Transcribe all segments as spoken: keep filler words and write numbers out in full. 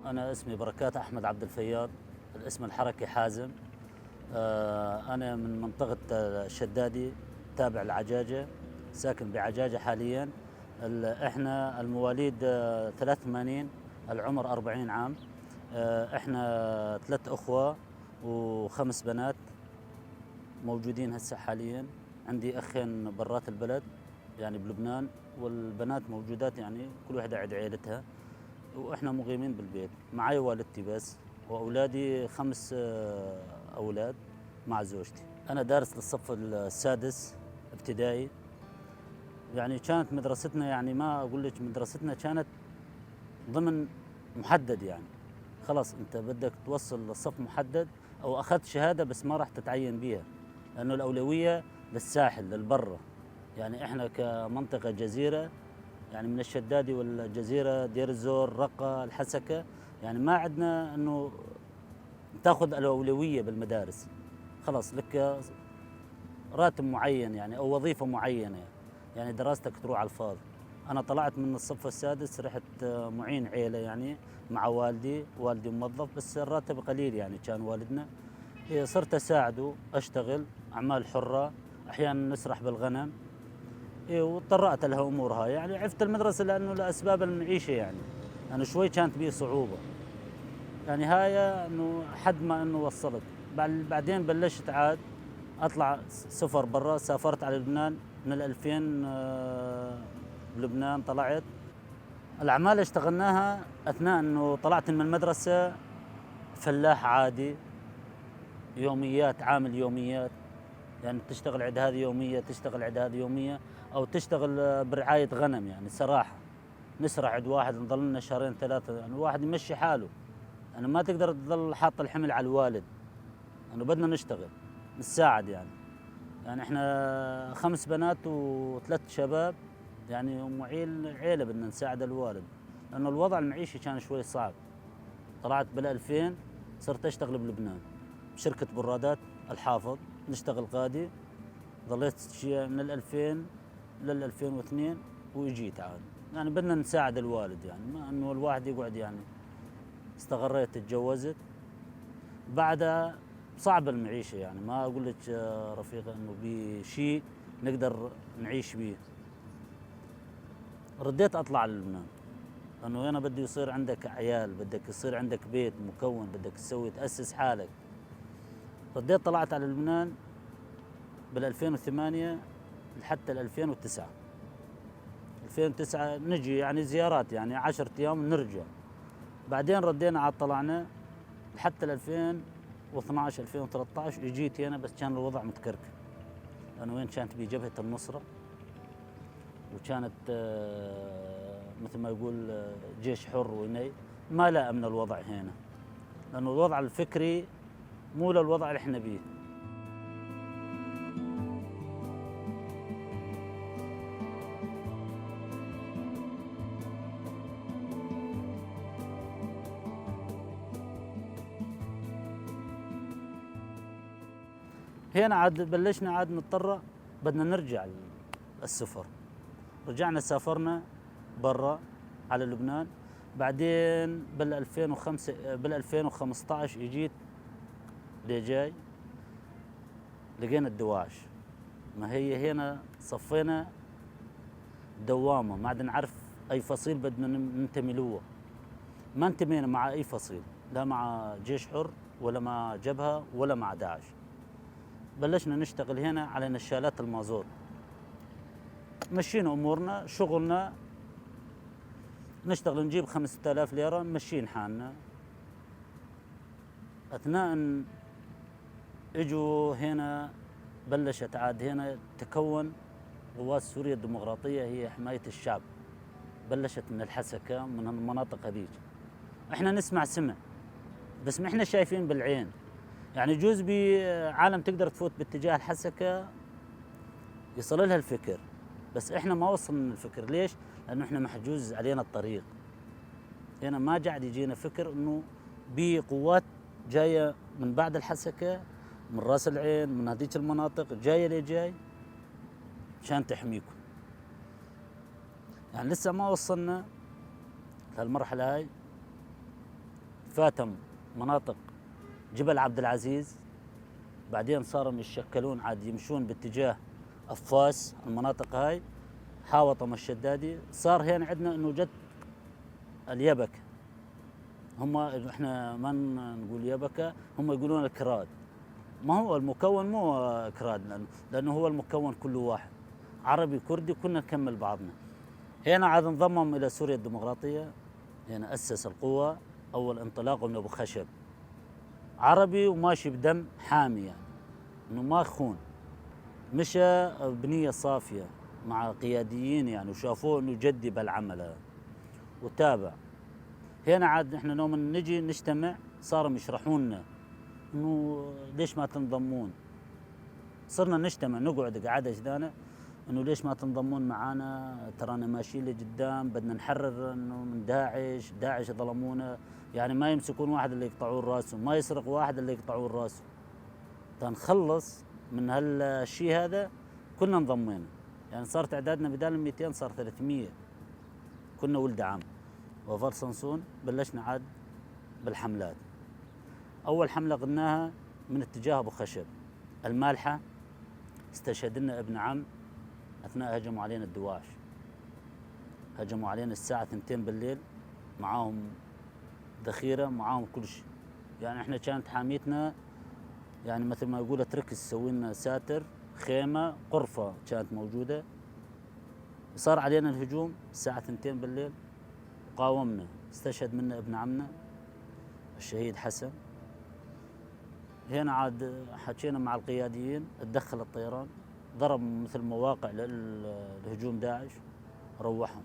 أنا اسمي بركات أحمد عبد الفياض، الاسم الحركي حازم. آه، أنا من منطقة الشدادي، تابع لعجاجة، ساكن بعجاجة حاليًا. ال-، إحنا المواليد، آه، ثلاثة وثمانين، العمر أربعين عام. آه، إحنا ثلاث أخوة وخمس بنات موجودين هسه حاليًا. عندي أخين برات البلد، يعني بلبنان، والبنات موجودات، يعني كل وحدة عند عيلتها، وإحنا مقيمين بالبيت. معاي والدتي بس، وأولادي خمس، آه، أولاد مع زوجتي. أنا دارس للصف السادس ابتدائي. يعني كانت مدرستنا، يعني ما أقول لك، مدرستنا كانت ضمن محدد، يعني خلاص أنت بدك توصل للصف محدد، أو أخذت شهادة بس ما راح تتعين بيها، لأنه الأولوية للساحل، للبرة. يعني إحنا كمنطقة جزيرة، يعني من الشدادي والجزيرة، دير الزور، رقة، الحسكة، يعني ما عندنا إنه تاخذ الأولوية بالمدارس. خلاص لك راتب معين، يعني، أو وظيفة معينة، يعني دراستك تروح على الفاضي. أنا طلعت من الصف السادس، رحت، آه، معين عيلة، يعني، مع والدي. والدي موظف، بس الراتب قليل، يعني، كان والدنا. إيه، صرت أساعده، أشتغل أعمال حرة، أحيانًا نسرح بالغنم. إيه، وتطرقت لها أمور هاي، يعني، عفت المدرسة لأنه لأسباب المعيشة، يعني، أنا شوي كانت بيه صعوبة. يعني، هاي إنه حد ما إنه وصلت. بعد-، بعدين بلشت عاد أطلع س-، سفر برا، سافرت على لبنان من الألفين، آه، بلبنان طلعت. الأعمال اشتغلناها أثناء إنه طلعت من المدرسة، فلاح عادي، يوميات، عامل يوميات، يعني تشتغل عند هذه يومية، تشتغل عند هذه يومية، أو تشتغل، آه، برعاية غنم، يعني سراحة. نسرح عند واحد، نظل لنا شهرين ثلاثة، يعني الواحد يمشي حاله، يعني ما تقدر تظل حاط الحمل على الوالد. يعني بدنا نشتغل، نساعد يعني. يعني إحنا خمس بنات وثلاث شباب، يعني معيل عيلة بدنا نساعد الوالد، لأنه الوضع المعيشي كان شوي صعب. طلعت بالألفين، صرت أشتغل بلبنان بشركة برادات الحافظ، نشتغل قادي. ظليت شي من الألفين للألفين واثنين وإجيت عاد. يعني بدنا نساعد الوالد، يعني ما إنه الواحد يقعد يعني استقريت، اتجوزت. بعدها صعبة المعيشة، يعني ما أقول لك، آه، رفيقة، إنه بشي نقدر نعيش بيه. رديت أطلع للبنان، لأنه هنا بده يصير عندك عيال، بدك يصير عندك بيت مكون، بدك تسوي، تأسس حالك. رديت طلعت على لبنان بالألفين وثمانية لحتى الألفين وتسعة. ألفين وتسعة نجي يعني زيارات، يعني عشرة أيام نرجع. بعدين ردينا عاد طلعنا لحتى الألفين واثناعش، ألفين وثلاثطعش، وجيت هنا، بس كان الوضع متكركب، لأنه وين كانت بجبهة النصرة، وكانت، آه، مثل ما يقول، آه، جيش حر، ويني ما لا أمن الوضع هنا، لأنه الوضع الفكري مو للوضع اللي احنا بيه. هنا عاد بلشنا عاد نضطر بدنا نرجع السفر. رجعنا سافرنا برا على لبنان. بعدين بال ألفين وخمسة، بال ألفين وخمسطعش اجيت لجاي، لقينا الدواعش. ما هي هنا صفينا دوامة، ما عاد نعرف أي فصيل بدنا نم-، ننتمي لهو. ما انتمينا مع أي فصيل، لا مع جيش حر ولا مع جبهة ولا مع داعش. بلشنا نشتغل هنا على نشالات المازوت، مشينا أمورنا، شغلنا، نشتغل نجيب خمسة آلاف ليرة، مشين حالنا. أثناء إن إجوا هنا، بلشت عاد هنا تكون قوات سوريا الديمقراطية، هي حماية الشعب. بلشت من الحسكة، من المناطق هذيك. إحنا نسمع سمع، بس ما إحنا شايفين بالعين. يعني، جوز بي عالم تقدر تفوت باتجاه الحسكة، يصل لها الفكر، بس إحنا ما وصلنا الفكر. ليش؟ لأنه إحنا محجوز علينا الطريق. هنا ما قاعد يجينا فكر إنه بي قوات جاية من بعد الحسكة، من راس العين، من هذيك المناطق، جاية لجاي عشان تحميكم. يعني لسه ما وصلنا لهالمرحلة هاي. فاتم مناطق جبل عبد العزيز، بعدين صاروا يتشكلون عاد يمشون باتجاه أفاس، المناطق هاي، حاوطة الشدادي، صار هنا عندنا إنه جت اليبكة. هم، إحنا ما ن-، نقول يبكة، هم يقولون الكراد. ما هو المكون مو كراد، لأن، لأنه هو المكون كله واحد، عربي، كردي، كلنا نكمل بعضنا. هنا عاد انضمم إلى سوريا الديمقراطية، هنا أسس القوة، أول انطلاقه من أبو خشب. عربي وماشي بدم حامي، يعني، إنه ما يخون. مشى بنية صافية مع قياديين، يعني، وشافوه إنه جدي بهالعمل هذا. وتابع. هنا عاد نحن يوم نجي نجتمع، صاروا يشرحوا لنا إنه ليش ما تنضمون. صرنا نجتمع، نقعد قعدة جدانة، إنه ليش ما تنضمون معانا؟ ترانا ماشيين لقدام، بدنا نحرر إنه من داعش، داعش ظلمونا. يعني ما يمسكون واحد إلا يقطعون راسه، ما يسرق واحد إلا يقطعون راسه. تنخلص من هالشي هذا، كلنا انضمينا. يعني صار تعدادنا بدال ميتين صار ثلاثمية. كنا ولد عم وفار صنصون، بلشنا عاد بالحملات. أول حملة قلناها من اتجاه أبو خشب، المالحة، استشهد لنا ابن عم أثناء هجموا علينا الدواعش. هجموا علينا الساعة ثنتين بالليل، معاهم ذخيرة، معاهم كل شي. يعني، إحنا كانت حاميتنا، يعني، مثل ما يقول، تركس، سوينا ساتر، خيمة، قرفة كانت موجودة. صار علينا الهجوم الساعة ثنتين بالليل، قاومنا، استشهد منا ابن عمنا الشهيد حسن. هنا عاد حكينا مع القياديين، اتدخل الطيران، ضرب مثل مواقع لل-، لهجوم داعش، روحهم.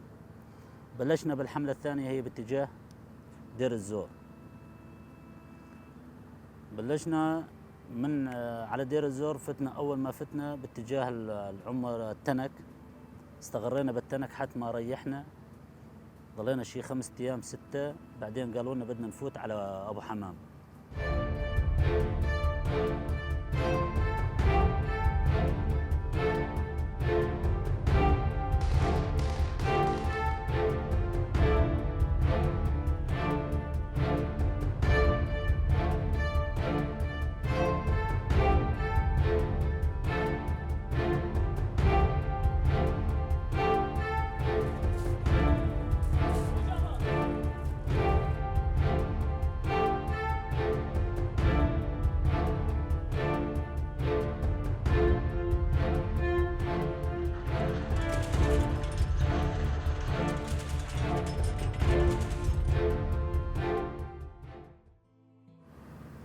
بلشنا بالحملة الثانية، هي باتجاه دير الزور. بلشنا من، آه، على دير الزور، فتنا، أول ما فتنا باتجاه ال-، العمر التنك، استقرينا بالتنك حد ما ريحنا. ضلينا شي خمس أيام، ستة، بعدين قالوا لنا بدنا نفوت على أبو حمام.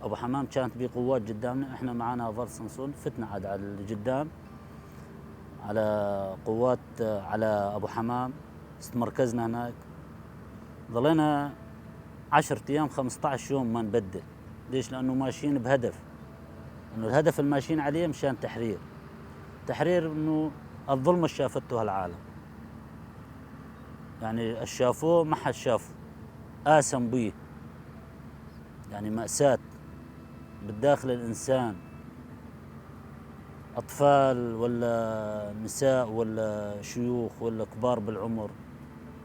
أبو حمام كانت بيه قوات قدامنا، إحنا معانا ظل صنصون، فتنا عاد على القدام، على قوات، على أبو حمام، استمركزنا هناك. ظلينا عشرة أيام، خمستعش يوم ما نبدل. ليش؟ لأنه ماشيين بهدف، إنه الهدف الماشيين عليه مشان تحرير، تحرير إنه الظلم الشافته هالعالم، يعني الشافوه ما حد شافه، آسم بيه. يعني مأساة بالداخل الإنسان، أطفال ولا نساء ولا شيوخ ولا كبار بالعمر،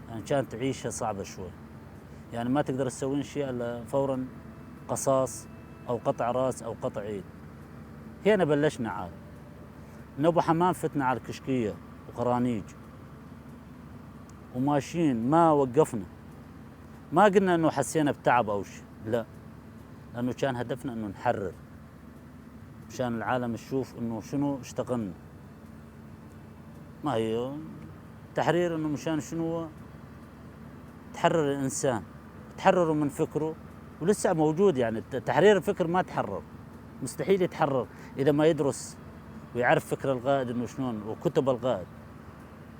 يعني كانت عيشة صعبة شوي. يعني ما تقدر تسوين شي إلا فورًا قصاص أو قطع راس أو قطع إيد. هنا بلشنا عاد. من أبو حمام فتنا على الكشكية وقرانيج، وماشيين ما وقفنا. ما قلنا إنه حسينا بتعب أو شي، لا، لأنه كان هدفنا إنه نحرر، مشان العالم تشوف إنه شنو اشتغلنا. ما هي تحرير، إنه مشان شنو؟ تحرر الإنسان، تحرره من فكره، ولسه موجود. يعني، الت-، تحرير الفكر ما تحرر، مستحيل يتحرر إذا ما يدرس ويعرف فكر القائد إنه شلون وكتب القائد.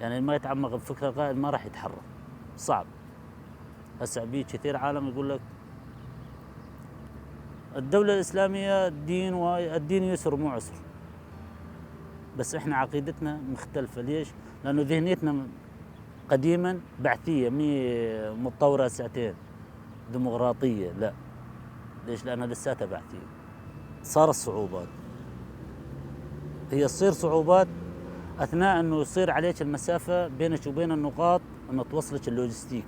يعني، ما يتعمق بفكر القائد ما راح يتحرر، صعب. هسه بي كثير عالم يقول لك: "الدولة الإسلامية الدين، والدين يسر مو عسر". بس إحنا عقيدتنا مختلفة. ليش؟ لأنه ذهنيتنا قديمًا بعثية، مي متطورة ساعتين ديمقراطية، لا. ليش؟ لأنها لساتها بعثية. صارت صعوبات. هي تصير صعوبات أثناء إنه يصير عليك المسافة بينك وبين النقاط، إنه توصلك اللوجستيك.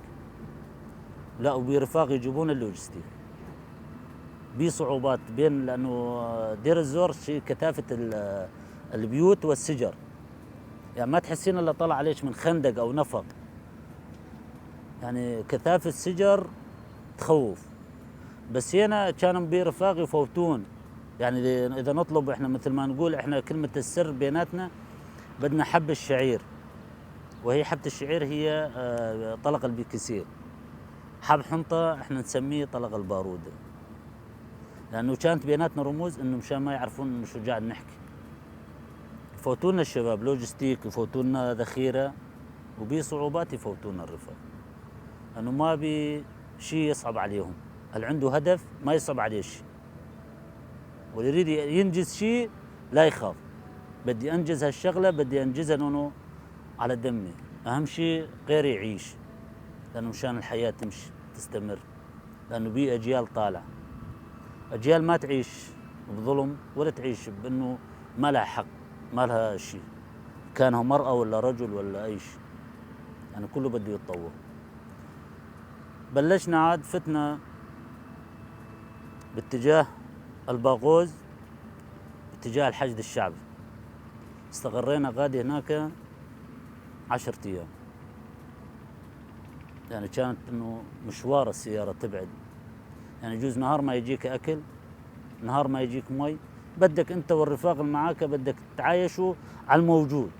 لا، وبرفاق يجيبون اللوجستيك. بيه صعوبات بين، لأنو دير الزور شي كثافة ال-، البيوت والسجر. يعني ما تحسين إلا طلع عليك من خندق أو نفق. يعني كثافة السجر تخوف. بس هنا كانوا بيه رفاق يفوتون. يعني إذا نطلب إحنا، مثل ما نقول إحنا، كلمة السر بيناتنا، بدنا حب الشعير. وهي حبة الشعير هي، آه، طلق البيكسيل. حب حنطة إحنا نسميه طلق البارودة. لأنه كانت بيناتنا رموز إنه مشان ما يعرفون إنه شو قاعد نحكي. يفوتونا الشباب لوجستيك، يفوتونا ذخيرة، وبصعوبات يفوتونا الرفاق. لأنه ما بي شي يصعب عليهم. اللي عنده هدف ما يصعب عليه شي. واللي يريد ينجز شي لا يخاف. بدي أنجز هالشغلة، بدي أنجزها نونو على دمي. أهم شي غيري يعيش، لأنه مشان الحياة تمشي، تستمر. لأنه بي أجيال طالع، أجيال ما تعيش بظلم ولا تعيش بأنه ما لها حق، ما لها شي، كان هو مرأة ولا رجل ولا أي شي. يعني كله بده يتطور. بلشنا عاد فتنا باتجاه الباغوز، باتجاه الحشد الشعبي. استقرينا غادي هناك عشرة أيام. يعني كانت إنه مشوار السيارة تبعد. يعني يجوز نهار ما يجيك أكل، نهار ما يجيك مي، بدك أنت والرفاق اللي معاك بدك تتعايشوا على الموجود.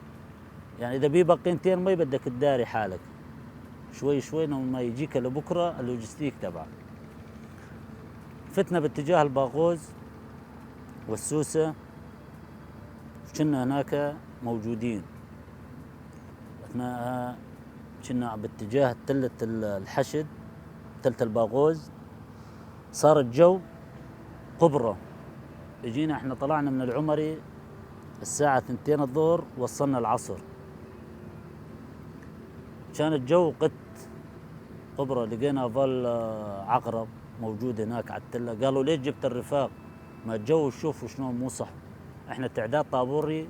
يعني إذا بي بقينتين مي بدك تداري حالك شوي شوي، لو ما يجيك لبكرة اللوجستيك تبعك. فتنا باتجاه الباغوز والسوسة، وكنا هناك موجودين. أثناءها كنا باتجاه تلة ال-، الحشد، تلة الباغوز، صار الجو قبرة. اجينا احنا طلعنا من العمري الساعة ثنتين الظهر، وصلنا العصر. كان الجو قت قبرة، لقينا ظل، آه، عقرب موجود هناك على التلة. قالوا: "ليش جبت الرفاق؟ ما الجو شوفوا شلون مو صح." احنا تعداد طابوري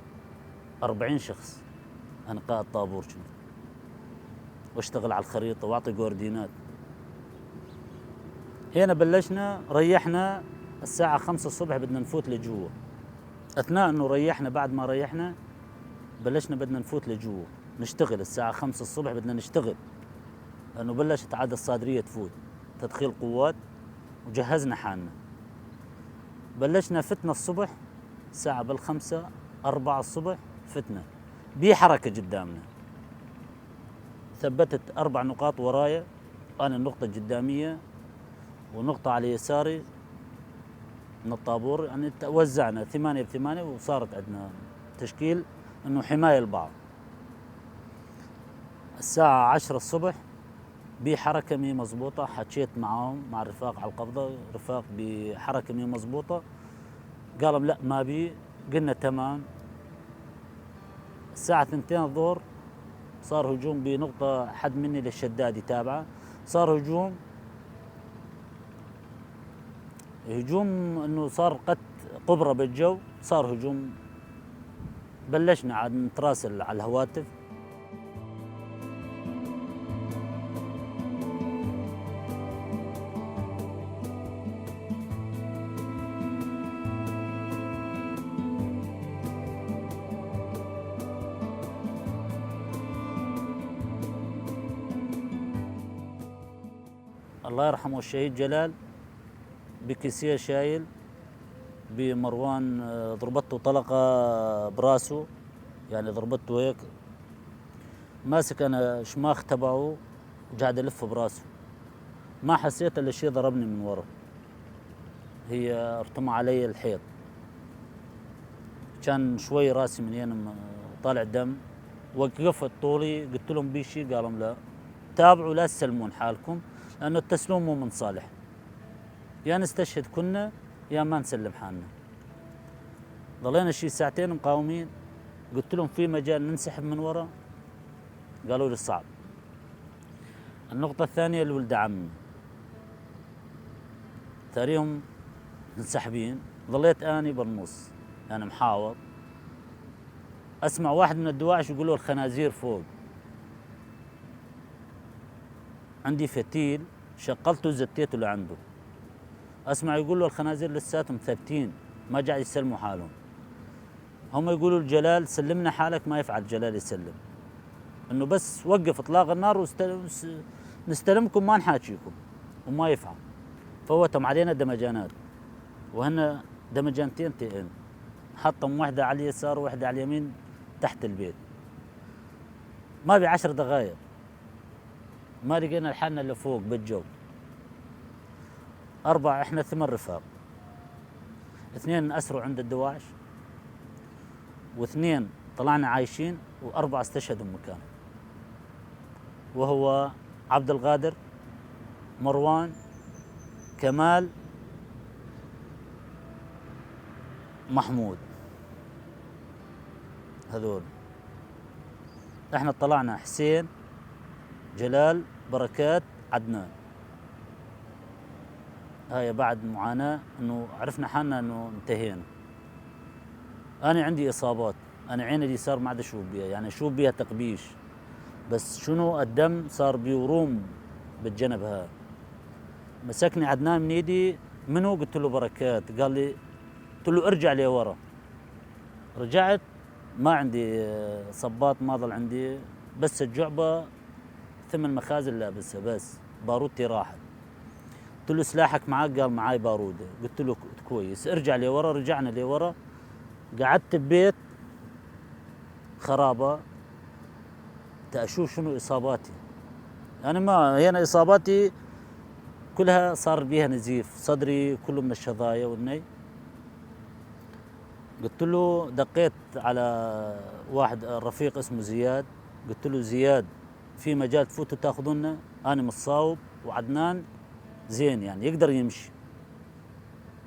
أربعين شخص، أنا قائد طابور كنت، واشتغل على الخريطة واعطي كوردينات. هنا بلشنا، ريحنا الساعة خمسة الصبح بدنا نفوت لجوا. أثناء إنه ريحنا، بعد ما ريحنا، بلشنا بدنا نفوت لجوا، نشتغل. الساعة خمسة الصبح بدنا نشتغل، لأنه بلشت عاد الصادرية تفوت، تدخيل قوات، وجهزنا حالنا. بلشنا فتنا الصبح، الساعة بالخمسة، أربعة الصبح، فتنا. بي حركة قدامنا. ثبتت أربع نقاط ورايا، أنا النقطة القدامية، ونقطة على يساري من الطابور. يعني، توزعنا ثمانية بثمانية، وصارت عندنا تشكيل إنه حماية لبعض. الساعة عشرة الصبح، بحركة مي مزبوطة، حكيت معاهم، مع الرفاق على القبضة، رفاق بحركة مي مزبوطة، قالهم: "لا، ما بي". قلنا: "تمام". الساعة ثنتين الظهر صار هجوم بنقطة حد مني للشدادي تابعة، صار هجوم، هجوم إنه صار قت قبرة بالجو، صار هجوم، بلشنا عاد نتراسل على الهواتف. الله يرحمه الشهيد جلال، بكيسيه شايل، بمروان، آه، ضربته طلقة براسه، يعني ضربته هيك. ماسك أنا شماخ تبعه وقاعد ألف براسه، ما حسيت إلا شي ضربني من ورا، هي ارتمى علي الحيط، كان شوي راسي من ين م-، طالع دم. وقفت طولي، قلت لهم: "بي شي؟" قالوا: "لا، تابعوا، لا تسلمون حالكم، لأنه التسليم مو من صالح، يا نستشهد كنا يا ما نسلم حالنا." ضلينا شي ساعتين مقاومين، قلت لهم: "في مجال ننسحب من ورا؟" قالوا لي: "صعب." النقطة الثانية، الولد عمي، تاريهم منسحبين، ضليت اني بالنص، يعني محاوط. اسمع واحد من الدواعش يقول له: "الخنازير فوق". عندي فتيل، شغلته، زتيته لعنده. اسمع يقولوا الخنازير لساتهم ثابتين، ما قاعد يسلموا حالهم. هم يقولوا لجلال: "سلمنا حالك"، ما يفعل جلال يسلم. انه بس وقف اطلاق النار وست-، س-، نستلمكم، ما نحاكيكم. وما يفعل. فوتهم علينا دمجانات. وهنا دمجانتين تي ان. حطم وحدة على اليسار ووحدة على اليمين تحت البيت. ما بي عشر دقايق. ما لقينا لحالنا الا فوق بالجو. أربعة، إحنا ثمان رفاق. اثنين انأسروا عند الدواعش، واثنين طلعنا عايشين، وأربعة استشهدوا بمكان. وهو عبد القادر، مروان، كمال، محمود. هذول. احنا طلعنا حسين، جلال، بركات، عدنان. هاي بعد معاناة انه عرفنا حالنا انه انتهينا. انا عندي اصابات، انا عيني اليسار ما عاد اشوف بيها، يعني اشوف بيها تقبيش، بس شنو الدم صار بيه وروم بالجنب هاي. مسكني عدنان من ايدي: "منو؟" قلت له: "بركات." قال لي، قلت له: "ارجع لورا." رجعت، ما عندي، آه، صباط ما ظل عندي، بس الجعبة ثمن مخازن لابسها بس، بارودتي راحت. قلت له: "سلاحك معاك؟" قال: "معاي بارودة." قلت له: "ك-، كويس." ارجع لورا، رجعنا لورا، قعدت ببيت خرابة تأشوف شنو إصاباتي. أنا ما، هنا إصاباتي كلها صار بيها نزيف، صدري كله من الشظايا والني. قلت له، دقيت على واحد رفيق اسمه زياد، قلت له: "زياد، في مجال تفوتوا تاخذونا؟ أنا متصاوب وعدنان زين، يعني، يقدر يمشي."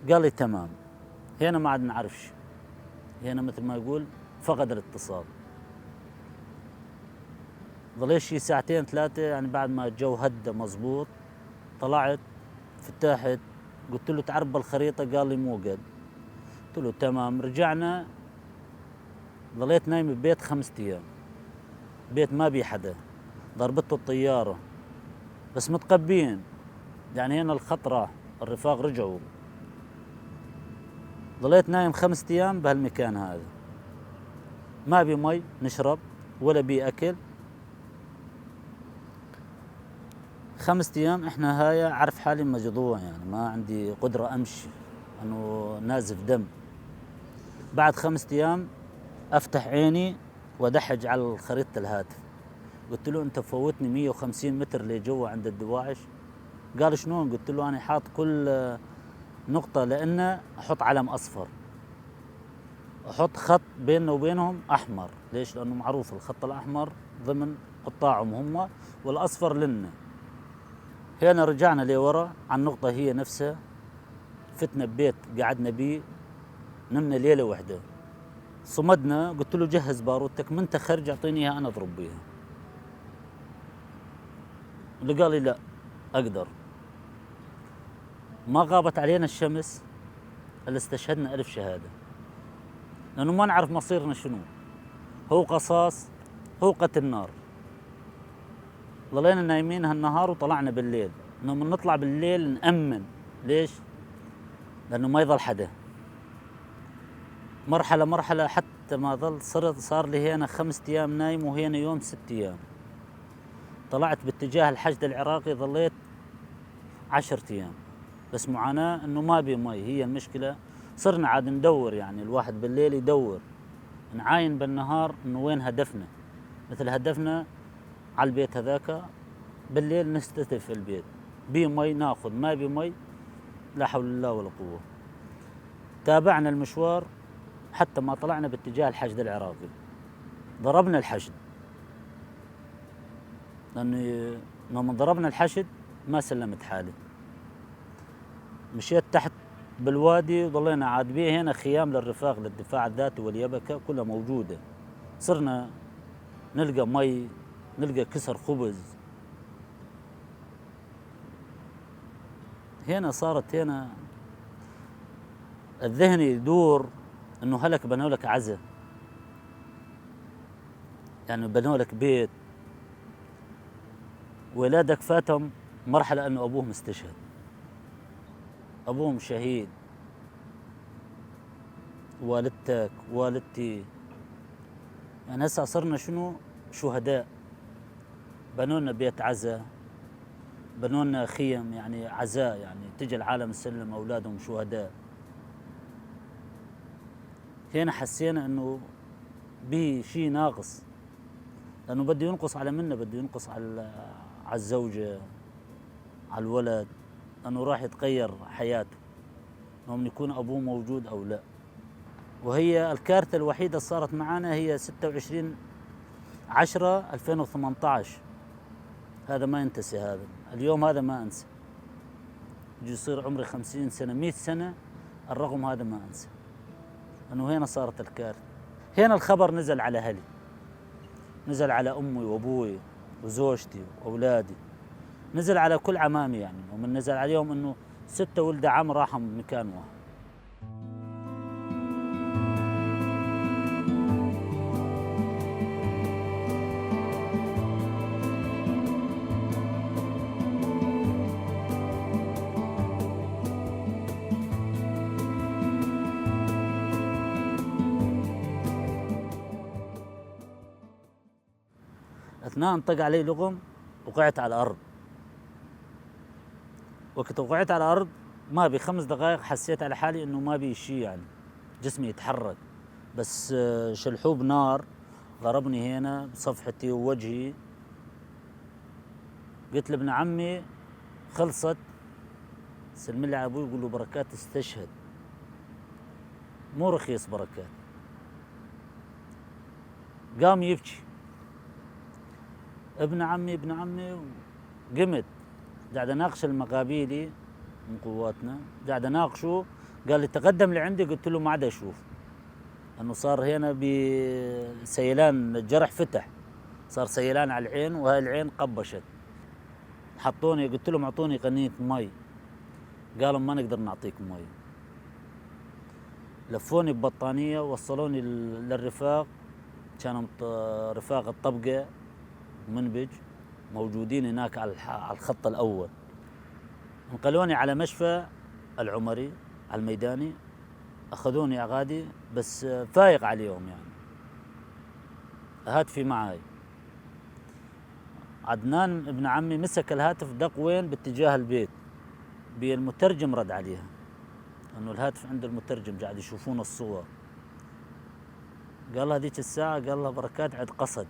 قال لي: "تمام." هنا ما عاد نعرفش، هنا مثل ما يقول فقد الاتصال. ظليت شي ساعتين ثلاثة، يعني، بعد ما الجو هدى مزبوط، طلعت، فتحت، قلت له: "تعرف بالخريطة؟" قال لي: "مو قد." قلت له: "تمام." رجعنا، ظليت نايم ببيت خمسة أيام، بيت ما بي حدا، ضربته الطيارة، بس متقبين، يعني، هنا الخط راح، الرفاق رجعوا. ظليت نايم خمسة أيام بهالمكان هذا، ما بي مي نشرب ولا بي أكل. خمسة أيام إحنا هاي عارف حالي مجضوع، يعني ما عندي قدرة أمشي، إنه نازف دم. بعد خمسة أيام أفتح عيني وأدحج على خريطة الهاتف. قلت له: "أنت فوتني مية وخمسين متر لجوا عند الدواعش." قال: "شنون؟" قلت له: "أنا حاط كل نقطة لأنه أحط علم أصفر." احط خط بيننا وبينهم احمر. ليش؟ لانه معروف الخط الاحمر ضمن قطاعهم هم، والاصفر لنا. هنا رجعنا لورا على النقطة هي نفسها، فتنا ببيت قعدنا بيه، نمنا ليلة وحدة. صمدنا، قلت له: "جهز بارودتك، من تخرج اعطيني اياها انا اضرب بيها." اللي قال لي: "لا، اقدر." ما غابت علينا الشمس الا استشهدنا الف شهادة، لانه ما نعرف مصيرنا شنو، هو قصاص، هو قتل نار. ظلينا نايمين هالنهار وطلعنا بالليل، انه من نطلع بالليل نأمن. ليش؟ لانه ما يظل حدا. مرحلة مرحلة، حتى ما ظل، صرت، صار لي هنا خمس ايام نايم، وهنا يوم ست ايام. طلعت باتجاه الحشد العراقي، ظليت عشر ايام. بس معاناة انه ما بي مي، هي المشكلة. صرنا عاد ندور، يعني الواحد بالليل يدور، نعاين بالنهار انه وين هدفنا، مثل هدفنا على البيت هذاك، بالليل نستهدف البيت، بي مي ناخذ، ما بي مي لا حول الله ولا قوة. تابعنا المشوار حتى ما طلعنا باتجاه الحشد العراقي، ضربنا الحشد. لأني لما ضربنا الحشد ما سلمت حالي. مشيت تحت بالوادي وظلينا عاد بيه هنا خيام للرفاق للدفاع الذاتي واليبكة كلها موجودة. صرنا نلقى مي، نلقى كسر خبز. هنا صارت هنا الذهن يدور إنه هلك بنوا لك عزا. يعني بنوا لك بيت، ولادك فاتهم مرحلة إنه أبوهم استشهد. أبوهم شهيد، والدتك، والدتي، يعني هسه صرنا شنو؟ شهداء. بنونا بيت عزا، بنونا خيم، يعني عزاء، يعني تجي العالم تسلم أولادهم شهداء. هنا حسينا إنه بي شي ناقص، لأنه بده ينقص على منا، بده ينقص على، على الزوجة، على الولد، لأنه راح يتغير حياته، إنه من يكون أبوه موجود أو لا. وهي الكارثة الوحيدة صارت معانا هي ستة وعشرين عشرة ألفين وثمنتاش. هذا ما ينتسي، هذا اليوم هذا ما أنسى. يجي يصير عمري خمسين سنة، مية سنة، الرقم هذا ما أنسى. إنه هنا صارت الكارثة. هنا الخبر نزل على أهلي، نزل على أمي وأبوي وزوجتي وأولادي، نزل على كل عمامي يعني. ومن نزل عليهم إنه ستة ولد عم راحوا مكان واحد. أثناء انطق علي لغم، وقعت على الأرض. وقت وقعت على الأرض، ما بي خمس دقايق حسيت على حالي إنه ما بي شي، يعني، جسمي يتحرك. بس، آه، شلحوب نار ضربني هنا بصفحتي ووجهي. قلت لابن عمي: "خلصت." سلم لي على أبوي، يقول له: "بركات استشهد، مو رخيص بركات." قام يبكي: "ابن عمي، ابن عمي." قمت، قاعد اناقش المقابيلي من قواتنا، قاعد اناقشه، قال لي: "تقدم لعندي." قلت له: "ما عاد اشوف." انه صار هنا بسيلان، الجرح فتح، صار سيلان على العين، وهاي العين قبشت. حطوني، قلت لهم: "اعطوني قنينة مي." قالوا: "ما نقدر نعطيك مي." لفوني ببطانية ووصلوني لل-، للرفاق. كانوا مط-، رفاق الطبقة ومنبج موجودين هناك على الح-، على الخط الأول. انقلوني على مشفى العمري، على الميداني. أخذوني أغادي، بس فايق عليهم يعني. هاتفي معاي. عدنان ابن عمي مسك الهاتف، دق وين؟ باتجاه البيت. بي المترجم رد عليها، انه الهاتف عند المترجم، قاعد يشوفون الصور. قال له هذيك الساعة، قال له بركات عند قصد.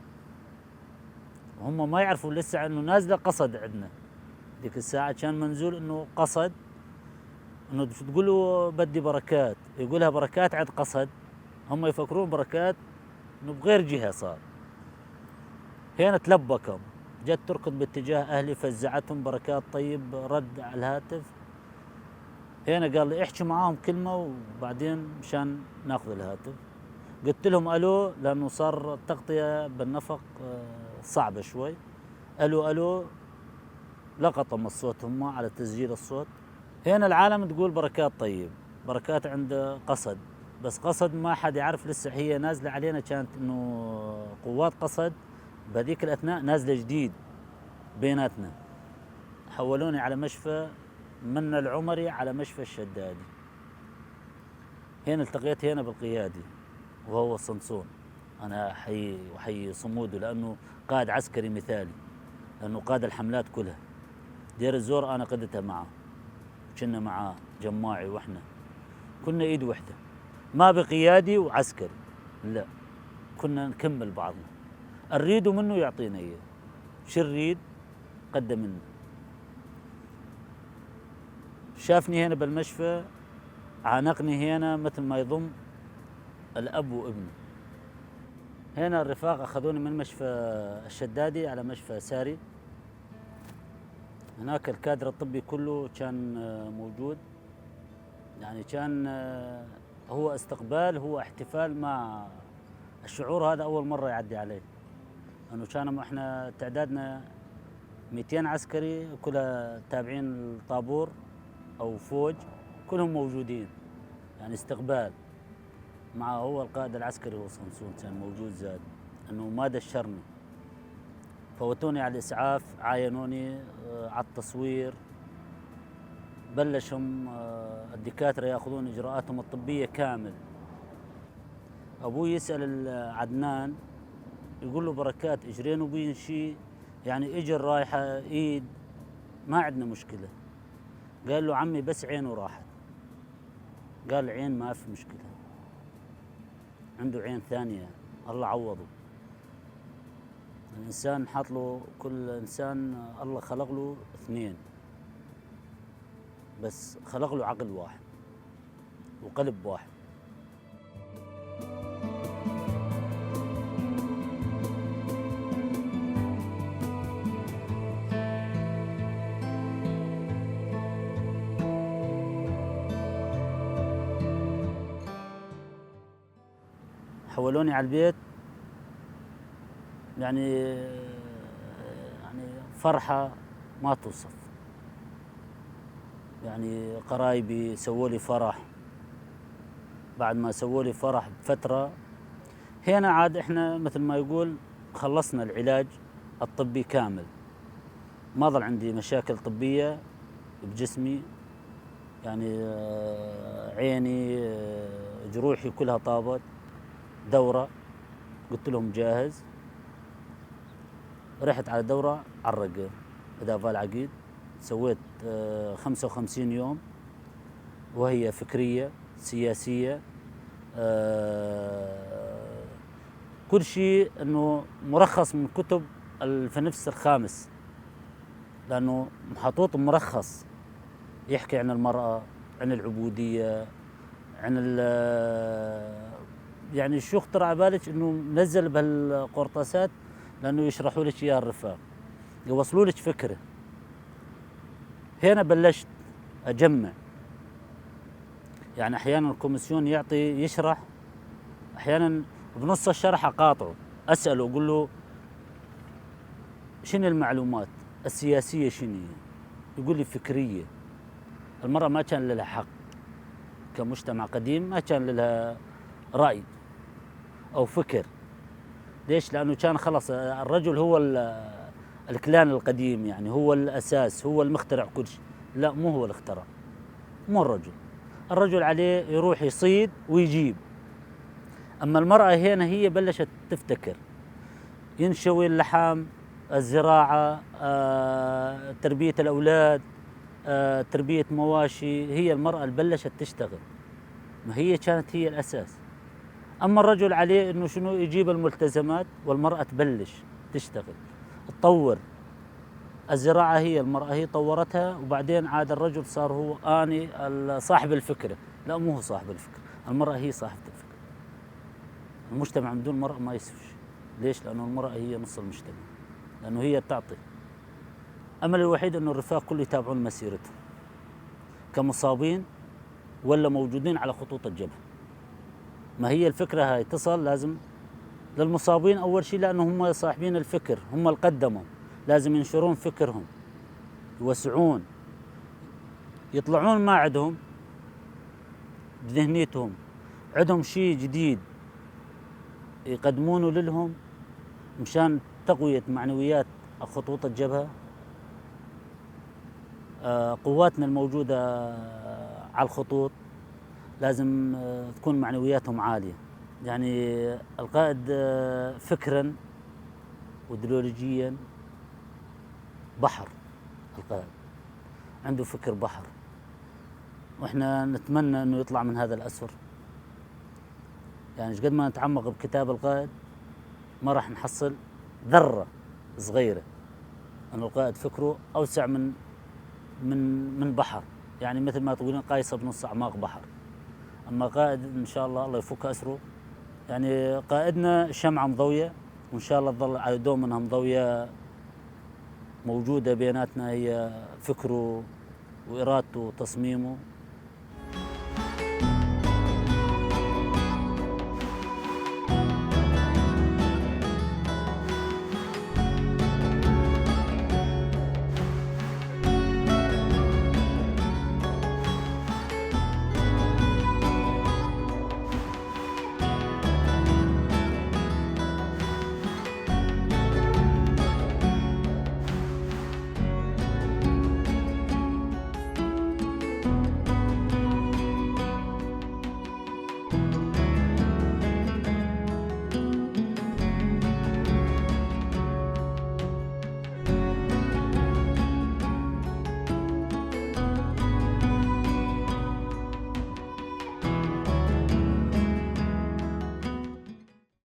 وهم ما يعرفوا لسه انه نازلة قصد عندنا. ذيك الساعة كان منزول انه قصد، انه تقول له بدي بركات، يقولها بركات عند قصد. هم يفكرون بركات انه بغير جهة صار. هنا تلبكم، جت تركض باتجاه أهلي، فزعتهم. بركات طيب رد على الهاتف. هنا قال لي: "احكي معاهم كلمة وبعدين مشان ناخذ الهاتف." قلت لهم: "ألو"، لأنه صار التغطية بالنفق، آه، صعبة شوي. "ألو، ألو". لقطم الصوت هم على تسجيل الصوت. هنا العالم تقول بركات طيب، بركات عند قصد، بس قصد ما حد يعرف لسه، هي نازلة علينا كانت إنه قوات قصد بهذيك الأثناء نازلة جديد بيناتنا. حولوني على مشفى من العمري على مشفى الشدادي. هنا التقيت هنا بالقيادي وهو صنصون. أنا أحيي وأحيي صموده لأنه قائد عسكري مثالي، لأنه قاد الحملات كلها. دير الزور أنا قدتها معاه، كنا معاه جماعي وإحنا كنا إيد وحدة، ما بقيادي وعسكري، لا، كنا نكمل بعضنا. أريده منه يعطينا إياه، شو نريد قدمنا. شافني هنا بالمشفى، عانقني هنا مثل ما يضم الأب وابنه. هنا الرفاق أخذوني من مشفى الشدادي على مشفى ساري. هناك الكادر الطبي كله كان، آه، موجود. يعني كان، آه، هو استقبال، هو احتفال، ما الشعور هذا أول مرة يعدي علي. لأنه كان إحنا تعدادنا ميتين عسكري، كلها تابعين الطابور أو فوج، كلهم موجودين. يعني استقبال. مع هو القائد العسكري هو صنصون كان موجود زاد، إنه ما دشرني. فوتوني على الإسعاف، عاينوني، آه، على التصوير. بلشهم، آه، الدكاترة ياخذون إجراءاتهم الطبية كامل. أبوي يسأل ال-، عدنان، يقول له: "بركات، إجرين وبين شي، يعني، إجر رايحة، إيد، ما عندنا مشكلة." قال له: "عمي، بس عينه راحت." قال: "عين ما في مشكلة، عنده عين ثانية، الله عوضه." الإنسان حاط له، كل إنسان الله خلق له اثنين، بس خلق له عقل واحد وقلب واحد. حولوني على البيت، يعني، يعني، فرحة ما توصف. يعني، قرايبي سووا لي فرح. بعد ما سووا لي فرح بفترة، هنا عاد إحنا، مثل ما يقول، خلصنا العلاج الطبي كامل. ما ظل عندي مشاكل طبية بجسمي، يعني، آه، عيني، آه، جروحي كلها طابت. دورة، قلت لهم: "جاهز." رحت على دورة على الرقة، إذا فالعقيد. سويت، آه، خمسة وخمسين يوم، وهي فكرية، سياسية، آه، كل شي إنه مرخص من كتب الفنفس الخامس، لأنه محطوط مرخص يحكي عن المرأة، عن العبودية، عن ال-، يعني، شو اخترع بالك إنه منزل بهالقرطاسات؟ لأنه يشرحوا لك إياه الرفاق، يوصلوا لك فكرة. هنا بلشت أجمع. يعني، أحيانًا الكوميسيون يعطي، يشرح، أحيانًا بنص الشرح أقاطعه، أسأله، أقول له: "شنو المعلومات السياسية، شنو هي؟" يقول لي: "فكرية." المرأة ما كان لها حق، كمجتمع قديم ما كان لها رأي أو فكر. ليش؟ لأنه كان خلص الرجل هو ال-، الكلان القديم، يعني، هو الأساس، هو المخترع كل شيء. لا، مو هو اللي اخترع، مو الرجل. الرجل عليه يروح يصيد ويجيب. أما المرأة هنا هي بلشت تفتكر، ينشوي اللحم، الزراعة، آه، تربية الأولاد، آه، تربية مواشي. هي المرأة اللي بلشت تشتغل، ما هي كانت هي الأساس. أما الرجل عليه إنه شنو؟ يجيب الملتزمات، والمرأة تبلش تشتغل، تطور. الزراعة هي المرأة هي طورتها، وبعدين عاد الرجل صار هو آني ال-، صاحب الفكرة. لا، مو هو صاحب الفكرة، المرأة هي صاحبة الفكرة. المجتمع من دون مرأة ما يسوى شي. ليش؟ لأنه المرأة هي نص المجتمع، لأنه هي تعطي. أمل الوحيد إنه الرفاق كله يتابعون مسيرتهم كمصابين ولا موجودين على خطوط الجبهة. ما هي الفكرة هاي تصل لازم للمصابين أول شي، لأنه هم صاحبين الفكر، هم اللي قدموا، لازم ينشرون فكرهم، يوسعون، يطلعون ما عندهم بذهنيتهم، عندهم شي جديد يقدمونه لهم مشان تقوية معنويات خطوط الجبهة. آه، قواتنا الموجودة على الخطوط لازم، آه، تكون معنوياتهم عالية. يعني، القائد، آه، فكرًا وإيديولوجيًا بحر، القائد عنده فكر بحر، وإحنا نتمنى إنه يطلع من هذا الأسر. يعني، شقد ما نتعمق بكتاب القائد، ما راح نحصل ذرة صغيرة. أن القائد فكره أوسع من، من، من بحر. يعني، مثل ما تقولين، قايصة بنص أعماق بحر. أما قائد، إن شاء الله، الله يفك أسره. يعني، قائدنا شمعة مضوية، وإن شاء الله تظل على دوم إنها مضوية، موجودة بيناتنا هي فكره وإرادته وتصميمه.